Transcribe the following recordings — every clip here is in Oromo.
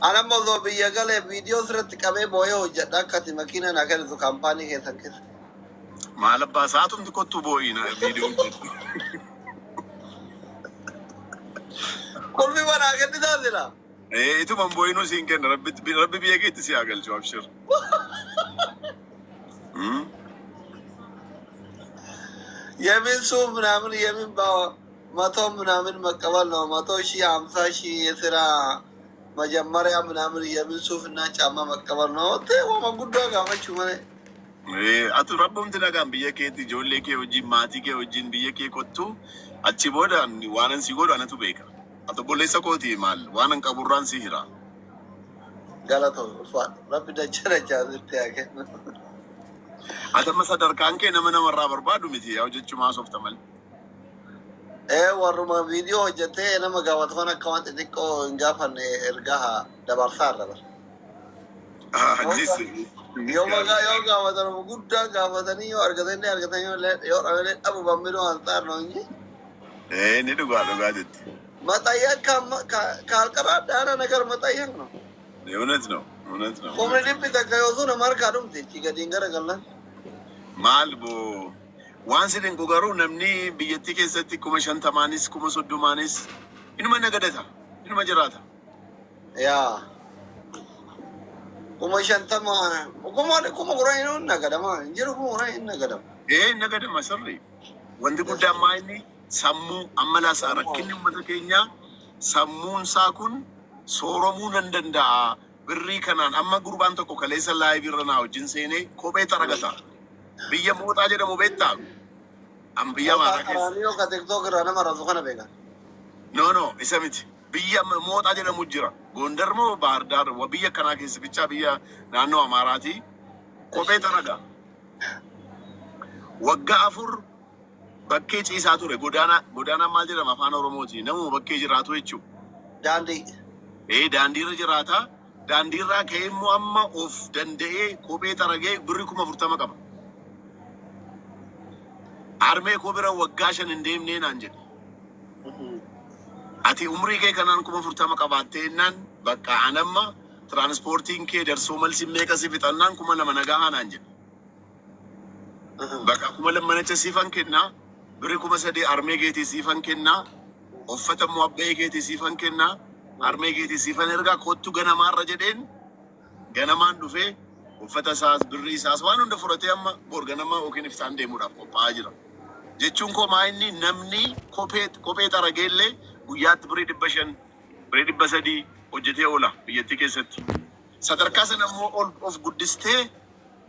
Anamma osoo biyya galee viidiyoo sirratti qabee boo'ee hojjedha akka ati makiina naa kennitu kaampaanii keessan keessa. Maal abbaa sa'aatumti kottuu boo'iina viidiyoo hojjedhu. Qulfii manaa kennitaa sila. Ee ituma hin boo'inuu siin kenna rabbi rabbi biyya keetti si haa galchu abshir. Hmm? የምን ሱፍ ምናምን የምን መቶ ምናምን መቀበል ነው። 100,000 50,000 የስራ መጀመሪያ ምናምን የምን ሱፍ እና ጫማ መቀበል ነው። Wama guddaa gaafachuu malee. Ee atu rabbumti nagaan biyya keetti ijoollee kee wajjin maatii kee wajjin biyya kee kottu achi booda waanan si godhu anatu beeka. Ati obboleessa kooti maal waanan qaburraan si hira. Galatoo ulfaadha. Rabbi dachaa dachaa sitti haa kennu. Ati amma sadarkaan kee nama namarraa barbaadu miti yaa hojjechumaa soofta malee. Ee warruma viidiyoo hojjetee nama gaafatu kan akka waan xixiqqoo hin gaafanne ergaa haa dabarsaa irra bara. Innis Yoo maqaa yoo gaafatan guddaa gaafatanii yoo argatanii argatanii yoo yoo dhabanii dhabu bambinoo አንጻር ነው እንጂ Ee inni dhugaa dhugaa jetti. መጠየቅ ካልቀራዳነ ነገር መጠየቅ ነው። እውነት ነው እውነት ነው Kumni dhibbi takka yoo sun nama harkaa dhumte ichi gadiin garagallan. Maal boo waan si dinqu garuu namni biyyattii keessatti 50,000nis 30,000nis inuma nagadata inuma jiraata. Yaa 50,000 10,000 hin nagadama hin jiru 10,000 hin nagadama. Ee nagadama sirri. Wanti guddaan maa inni sammuu amma laasaa rakkinni uummata keenyaa sammuun isaa kun sooromuu nan danda'a. Birrii kanaan amma gurbaan tokko kaleessa live irra naa wajjin seenee kophee xaragata. Biyya Mooxaa jedhamu beektaa? An biyya Amaaraa keessa. Qaraaniyo ka TikTok irraa nama rasu kana beekan. No, isa miti. Biyya Mooxaa jedhamu jira. Gondar moo Baahir Daar biyya kanaa keessa bichaa biyya naannoo Amaaraati. Kophee xaraga. Waggaa 4 bakkee ciisaa ture. Godaanaa godaanaa maal jedhama afaan Oromooti? Namuma bakkee jiraatu jechuudha. Daandii. Ee daandiirra jiraata. Daandiirraa ka'ee immoo amma of danda'ee kophee xaragee birrii 40,000 qaba. Harmee koo bira waggaa 5 hin deemnee naan jedhe. Ati umrii kee kanaan 40,000 qabaattee jennaan bakka anamma tiraanspoortiin kee darsoo malsi meeqa si fixannaan 2,000 nagaa naan jedhe. Bakka 2,000 manicha siifan kennaa birrii 3,000 harmee keetii siifan kennaa uffata immoo abbee keetii siifan kennaa harmee keetii siifan ergaa kottu ganamaarra jedheen ganamaan dhufee uffata isaas birrii isaas waan hunda fudhatee amma bor ganama yookiin iftaan deemuudhaaf qophaa'aa jira. Jechuun koo maa inni namni kophee xarageellee guyyaatti birrii 500 birrii 300 hojjetee oola biyyattii keessatti. Sadarkaa sana immoo ol of guddistee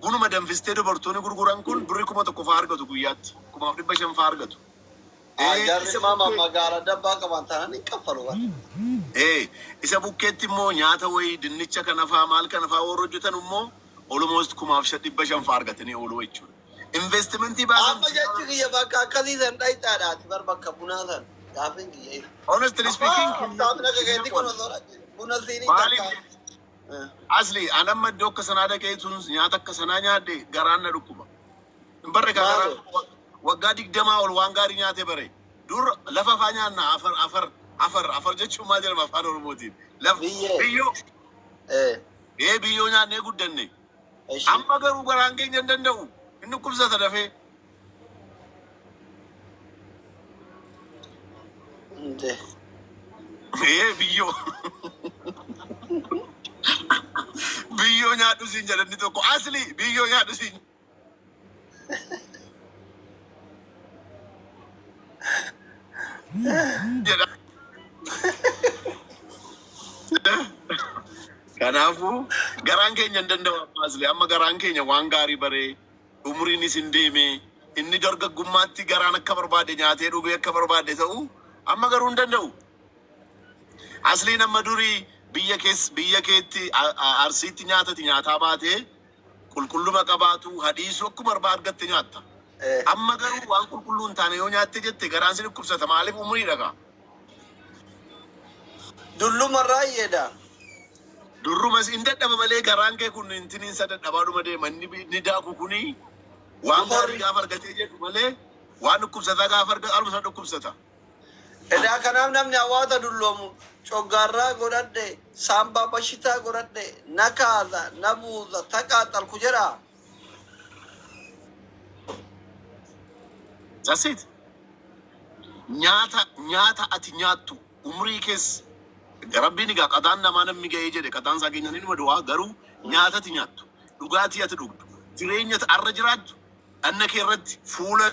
bunuma danfistee dubartoonni gurguran kun birrii 1,000 fa'aa argatu guyyaatti. 1,500 fa'aa argatu. Jarri Isa maama bukkee magaala dabbaa qaban taanaan hin kaffalu bara. Isa bukkeetti immoo nyaata wayii dinnicha kana fa'aa maal kana fa'aa warra hojjetan immoo almost 1,500 fa'aa argatanii oolu jechuudha. Investimentii baasan Amma jechi kiyya bakka akkasii san dhayxaadhaati bar bakka bunaa san gaafin kiyya isa. Honestly speaking, Haabtaamni akka keetti kun osoo buna siinii maaliif takka. Asli anamma iddoo akka sanaa dhaqee tun nyaata akka sanaa nyaadhe garaan na dhukkuba. Hin barre kaa garaan Maali? waggaa 20 ol waan gaarii nyaate bare. Dur lafa faa nyaanna afar afar afar afar jechuun maal jedhama afaan Oromootiin? Lafa Biyyee. biyyoo Ee. ee biyyoo nyaannee guddanne. Eshi. Amma garuu garaan keenya hin danda'u. Inni dhukkubsata dafee. Nde. Ee biyyoo. Biyyoo nyaadhu siin jedha inni tokko. Asli biyyoo nyaadhu siin jedha. Kanaafuu garaan keenya hin danda'u amma asli. Amma garaan keenya waan gaarii baree umriinis hin deeme inni dargaggummaatti garaan akka barbaade nyaatee dhugee akka barbaade ta'u amma garuu hin danda'u. Asliin amma durii biyya kees biyya keetti Arsiitti nyaatati nyaataa baatee qulqulluma qabaatu hadhiisuu akkuma argatte nyaatta. Amma garuu waan qulqulluu hin taane yoo nyaatte jette garaan si dhukkubsata maaliif umurii dhagaa. Dullumarraa hiyyeedha. Durrumas hin dadhaba malee garaan kee kun intiniinsa dadhabaadhuma deema inni inni daaku kuni waan gaarii Motorri. gaafa argatee jedhu malee waan dhukkubsataa gaafa argatu aluma sana dhukkubsata. Edaa kanaaf namni hawaasa dulloomu coggaarraa godhadhe, saambaa bashitaa godhadhe, na kaasa, na buusa, taqaaxalku jedha. That's it. Nyaata ati nyaattu umrii keessa Rabbiin egaa qaxaan namaa namni ga'ee jedhe qaxaan isaa keenya ni dhuma du'aa, garuu nyaata ati nyaattu, dhugaatii ati dhugdu, jireenya ati arra jiraattu dhanna kee irratti, fuula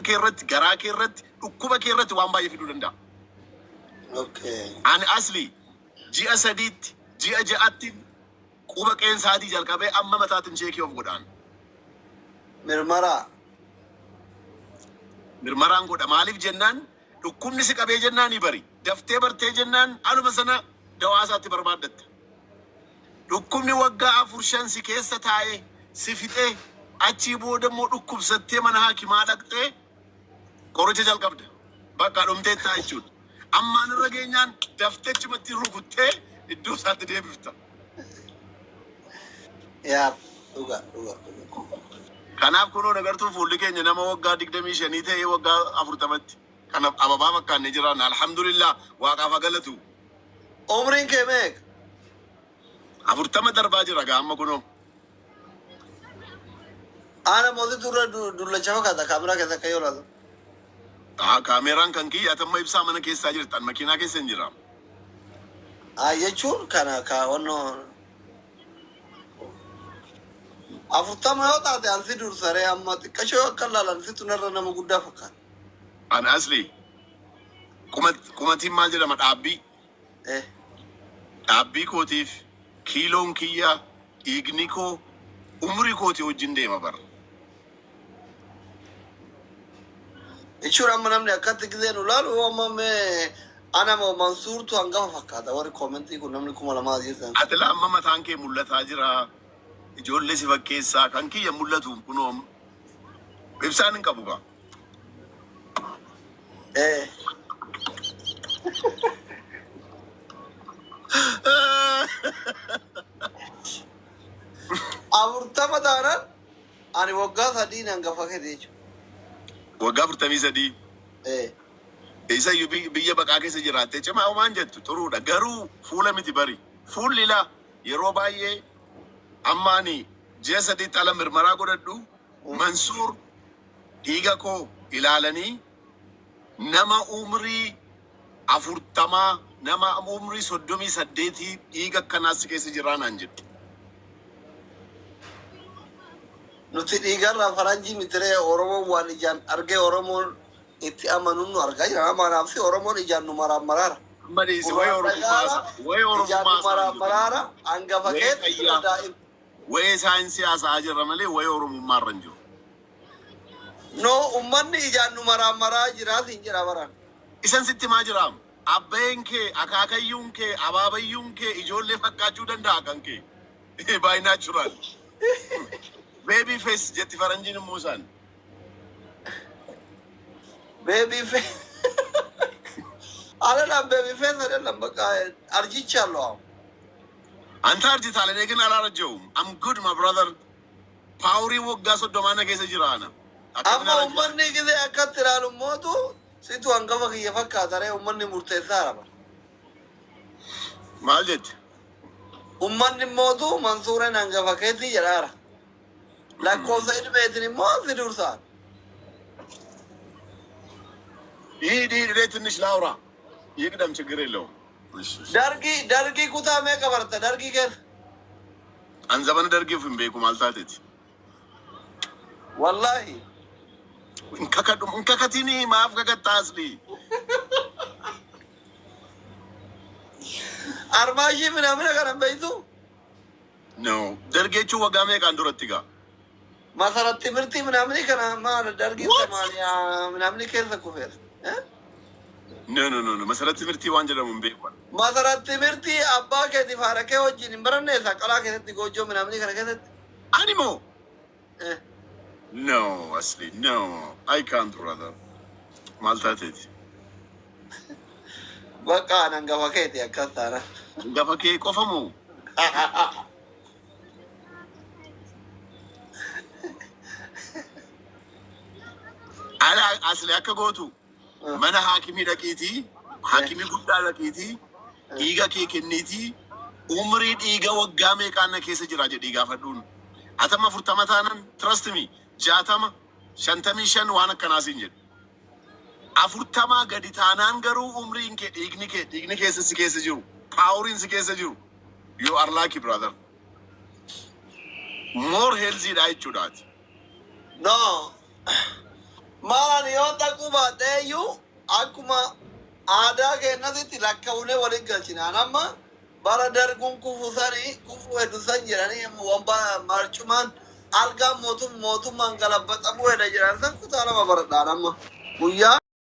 kee irratti, garaa kee irratti, dhukkuba kee irratti waan baay'ee fiduu danda'a. Ani asli ji'a 3tti, ji'a 6tti quba qeensaatii jalqabee amma mataatiin check of godhaan. Mirmaraa. Mirmaraan godha. Maaliif jennaan, dhukkubni si qabee jennaan ni bari. Daftee bartee jennaan anuma sana dawaa isaatti barbaaddatta. Dhukkubni waggaa 4, 5 si keessa taa'ee si fixee, achii booda immoo dhukkubsattee mana hakimaa dhaqxee qoricha jalqabda. Bakka dhumtee ta'a jechuudha. Ammaan irra geenyaan daftee achumatti rukuttee iddoo isaatti deebifta. Yaa, dhuga dhuga dhuga. Kanaaf kunoo nagartuu fuulli keenya nama waggaa 25 ta'ee waggaa 40tti. Kanaaf ababaa fakkaannee jiraanna. Alhamdulillah, waaqaaf haa galatu. Umriin kee meeqa? 40 darbaa jira gaa amma kunoo. Ana mootitu irra dullacha fakkaata kaameraa keessa akka yoo ilaalu. Haa, kaameraan kan kiyya atamma ibsaa mana keessaa jirtan, makiinaa keessa hin jira. Haa, jechuun kana kaawwannoo 40 yoo taate ansi dursaree amma xiqqashoo yoo akka ilaalan situ narra nama guddaa fakkaata. An asli qumatiin maal jedhama, dhaabbii. Dhaabbii kootiif kiiloon kiyya, dhiigni koo umrii kootii wajjin deema bara. Jechuun amma namni akkatti gisee nu ilaalu amma mee ana moo Mansuurtu hangafa fakkaata warri comment kun namni 2000 jirtan. Ati laa amma mataan kee mul'ataa jira. Ijoollee si fakkeessaa kan kiyya mul'atu kunoo ibsaan hin qabu gaa. 40 taanaan ani waggaa 3n hangafa keeti jechuudha. Waggaa 43. Isa iyyuu biyya baqaa keessa jiraattee cimaa homaan jettu xuruudha. Garuu fuula miti bari. Fuulli laa yeroo baay'ee amma ani ji'a 3tti ala mirmaraa godhadhu. Mansuur dhiiga koo ilaalanii nama umrii 40, nama umrii 38 dhiiga akkanaas si keessa jiraa naan jedhu. Nuti dhiigarraa faranjii mitiree. Oromoon waan ijaan argee Oromoon itti amanuun nu argaa jira. Kanaaf si Oromoon ijaan nu maraan maraara. Amma dhiisi, wayii Gurraan Oromummaa dhagaara wayii ijaan nu Oromummaa maraan maraara hangafa wayii keetti sila fayyaa daa'im. Wayii saayinsii haasa'aa jirra malee wayii Oromummaa irra hin jiru. No, ummanni ijaan nu maraan maraa jiraa siin jedha baraan. Isan sitti himaa jiraam. Abbeen kee, akaakayyuun kee, abaabayyuun kee ijoollee fakkaachuu danda'a kan kee. By natural. Baby face jetti faranjiin immoo isaan. Baby face. አይደለም፣ baby face አይደለም። በቃ አርጅቻለሁ አሁን። አንተ አርጅተሃል፣ እኔ ግን አላረጀውም። I'm good, my brother. Power waggaa 30 na keessa jira ana. Akkamiin Amma arajja? ummanni gisee akkatti ilaalu mootu situ hangafa kiyya fakkaata ree, ummanni murteessaadha bara. Maal jette? Ummanni mootu Mansuureen hangafa keetii jedhaara. Lakkoofsa ilmeetiin immoo si dursaan. ይሂድ ይሂድ፣ እኔ ትንሽ ላውራ። ይቅደም፣ ችግር የለውም። እሺ፣ እሺ። Dargii kutaa meeqa barta dargii keessa? An zamana dargiif hin beeku, maal taateeti? Wallaahi. Hin kakadhu, hin kakatinii, maaf kakattaa asli? Armaashii minamina kana beektu? No. Dargii jechuun waggaa meeqaan duratti gaa? Masarat timirtii minamini kana maal dargii What? samaaniyaa minamini keessa kufeera. Eh? No, no, no, no. Masarat timirtii waan jedhamu hin beeku. Masarat timirtii abbaa keetiif haadha kee wajjin hin baranneessa qalaa keessatti goojjoo minamini kana keessatti. Ani moo? Eh. No, asli, no. I can't, brother. Maal taateeti? Bakka an hangafa keeti akkas taana. Hangafa kee qofa moo? Ala asli akka gootu Mana haakimii dhaqiitii, haakimii guddaa dhaqiitii, dhiiga kee kenniitii, umrii dhiiga waggaa meeqaan na keessa jira jedhii gaafadhuun. Atama 40 taanan, trust me, 60, 55 waan akkanaa siin jedhu. 40 gadi taanaan garuu umriin kee, dhiigni kee, dhiigni keessa si keessa jiru, poweriin si keessa jiru. You are lucky, brother. More healthy dha jechuudhaati. No. Maalaan yoo dhaquu baadhee iyyuu akkuma aadaa keenyatti lakkaa'uunee waliin galchinaan amma bara darguun kufu sanii kufu hedduu san jedhanii wamba marcumaan algaan mootummaan galabbaxamuu hedha jedhan san kutaa 2 baradhaan amma guyyaa.